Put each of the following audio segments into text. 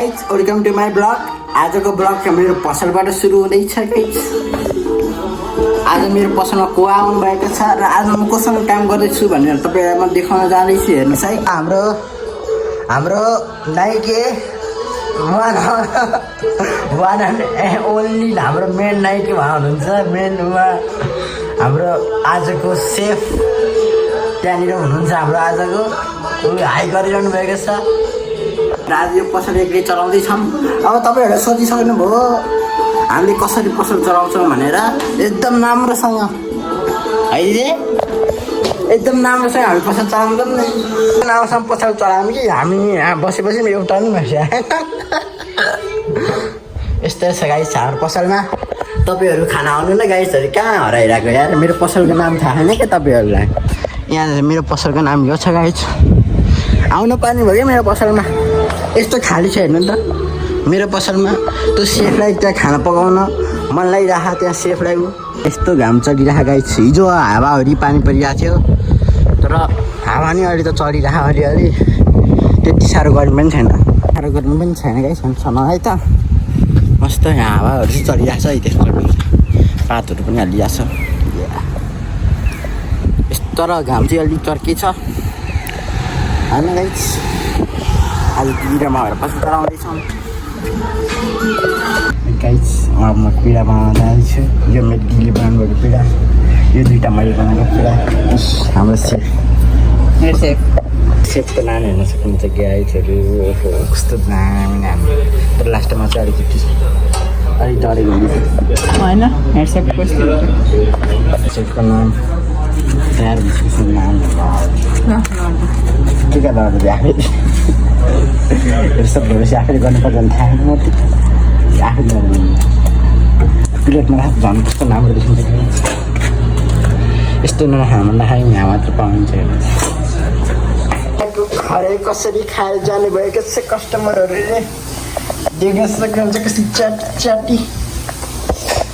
Welcome to my blog. आजको blog मेरो पसलबाट सुरु हुँदैछ गाइस। आज मेरो पसलमा को आउनु भएको छ र आज म कोसँग काम गर्दैछु भनेर तपाईँलाई म देखाउन जाँदैछु। हेर्नुहोस् है, हाम्रो नाइके वान एन्ड ओन्ली हाम्रो मेन नाइके उहाँ हुनुहुन्छ। मेन उहाँ हाम्रो आजको सेफ त्यहाँनिर हुनुहुन्छ। हाम्रो आजको हाई गरिरहनु भएको छ। आज यो पसल एक्लै चलाउँदैछौँ। अब तपाईँहरूले सोचिसक्नुभयो हामीले कसरी पसल चलाउँछौँ भनेर। एकदम राम्रोसँग अहिले एकदम राम्रोसँग हामी पसल चलाउँछौँ नि। राम्रोसँग पसल चलायौँ कि हामी यहाँ बसेपछि एउटा नि बस्या। यस्तै छ गाइस हाम्रो पसलमा। तपाईँहरू खाना आउनु न गाइसहरू, कहाँ हराइरहेको यार। मेरो पसलको नाम थाहा छैन क्या तपाईँहरूलाई। यहाँ मेरो पसलको नाम यो छ गाइस। आउनु पर्ने भयो क्या मेरो पसलमा। यस्तो खाली छ हेर्नु त मेरो पसलमा। त्यो सेफलाई त्यहाँ खाना पकाउन मन लागिरह। त्यहाँ सेफलाई यस्तो घाम चलिरह गाइस। हिजो हावाहुरी पानी परिरहेको थियो तर हावा नि अहिले त चलिरह। अलिअलि त्यति साह्रो गर्मी पनि छैन, साह्रो गर्मी पनि छैन गाइस। भन्छ है त मस्त यहाँ हावाहरू चाहिँ चलिरहेको छ है। त्यसमा पातहरू पनि हालिरहेको छ यस्तो। तर घाम चाहिँ अलिक चर्की छ होइन गाइस। आज पिँढामा भएर पछि चलाउँदैछौँ गाइस। म पिँढा बनाउन जाँदैछु। यो मेरो दिदीले बनाउनु भएको पिँढा, यो दुइटा मैले बनाएको पिँढा। हाम्रो सेफको नानी हेर्न सक्नुहुन्छ गाइसहरू। कस्तो दामी नानी। तर लास्टमा चाहिँ अलिकति डढेको होइन। सेफको नाम तयार भइसकेको नाम के का लगाउँदै आफै सब भएपछि आफैले गर्नुपर्छ भने थाहा म आफैले प्लेटमा राख। झन् कस्तो राम्रो देखिन्छ। यस्तो नखानु नखाइ यहाँ मात्र पाइन्छ। खरे कसरी खाएर जानुभएको छ कस्टमरहरूले देख्न सक्नुहुन्छ। कसरी च्याटी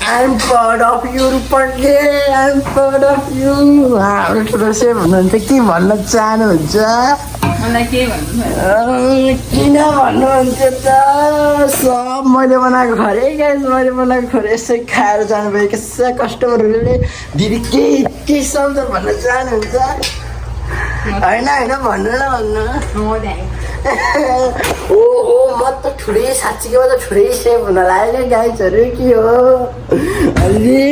आइएम प्राउड अफ यु रूपले। I'm proud of you. हाम्रो ठुलो सेफ हुनुहुन्छ। के भन्न चाहनुहुन्छ? किन भन्नुहुन्छ त? सब मैले बनाएको खरे गाइस, मैले बनाएको खरे। यसै खाएर जानुभएको छ कस्टमरहरूले। दिदी के सम्झ भन्न चाहनुहुन्छ? होइन भन्नु न भन्नु। ओहो म त ठुलै साँच्चीको त ठुलै सेफ हुन लाग्यो गाइसहरू। के हो अलि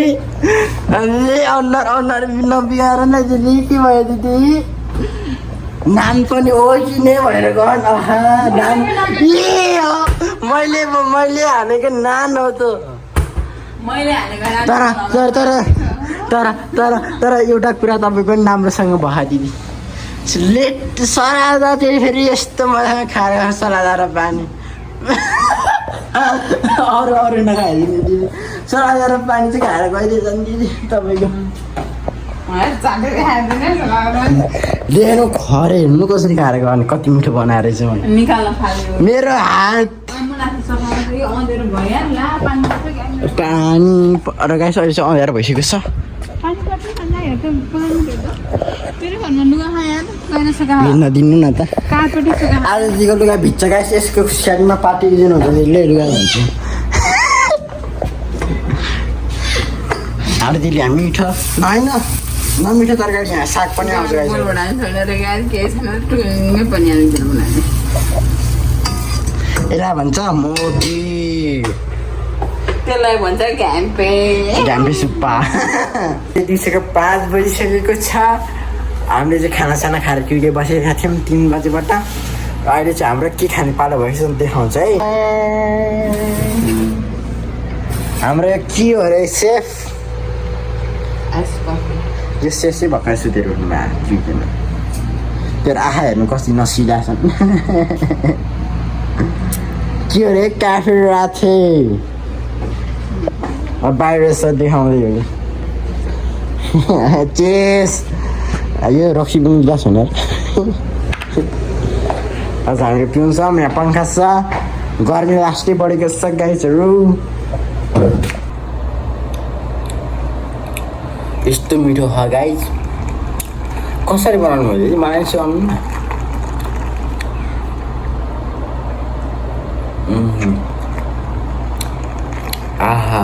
अनुहार नबिगाएर नै दिदी। के भयो दिदी? नाम पनि हो कि नै भनेर गन। नाम ए हो मैले हानेको नान हो त। तर एउटा कुरा तपाईँको पनि राम्रोसँग भयो दिदी। लेट सलादा चाहिँ फेरि यस्तो मजामा खाएर सलादा र पानी अरू नखाइदिनु दिदी। सलादा र पानी चाहिँ खाएर गइदिएछन् दिदी तपाईँको। लिनु खरे हेर्नु कसरी खाएर गयो भने कति मिठो बनाएर रहेछ मेरो हात। पानी र गाइस अहिले चाहिँ अँध्यारो भइसकेको छ। दिनु न त आजदेखिको लुगा भिज्छ गाइस। यसको स्याडीमा पार्टिदिनु हुन्छ त्यसले लुगा भन्छ। हाम्रो दिदी हामी मिठो होइन नमिठो तरकारी यहाँ साग पनि आउँछ गाइस। यसलाई भन्छ मोटी, त्यसलाई भन्छ घ्याम्पे सुप्पा। दिउँसोको 5 बजिसकेको छ। हामीले चाहिँ खानासाना खाएर क्रिकेट बसेका थियौँ 3 बजेबाट। अहिले चाहिँ हाम्रो के खाने पालो भएपछि देखाउँछ है। हाम्रो के हो अरे सेफ? यो सेफ चाहिँ भर्खर सुतेर उठ्नुभयो क्रिकेटमा। त्यो आँखा हेर्नु कति नसिला छन्। के हो अरे क्याफे राथे बाहिर यसो देखाउँदै हो। चेस यो रक्सी पनि ग्लास हुने। आज हामीले पिउँछौँ। यहाँ पङ्खा छ। गर्मी लास्टै बढेको छ गाइसहरू। यस्तो मिठो छ गाइस। कसरी बनाउनु भयो मलाई सिकाउनु न। आहा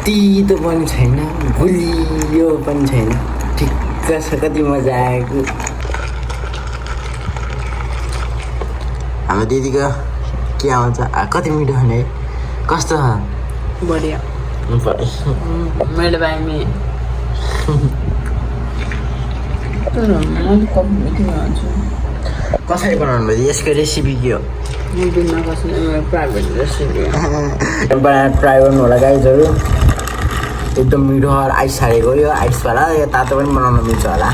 तितो पनि छैन गुलियो पनि छैन ठिक्क छ कति मजा आएको हाम्रो दिदीको के आउँछ कति मिठो खाने कस्तो छ बढिया मैले बाइमी कसरी बनाउनु भयो यसको रेसिपी के हो प्राइभेट रेसिपी बनाएर ट्राई गर्नु होला गाइजहरू एकदम मिठो आइस हालेको यो आइसवाला यो तातो पनि बनाउन मिल्छ होला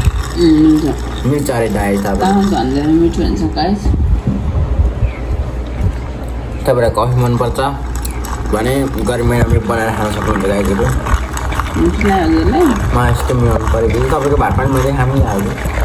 मिल्छ अरे दाइ मिठो हुन्छ गाइस तपाईँलाई कफी मनपर्छ भने गर्मी बनाएर खान सक्नुहुन्छ गाइजहरू मिठो लाग्यो मलाई यस्तो मन पऱ्यो कि तपाईँको भात पनि मैले खानै लाग्यो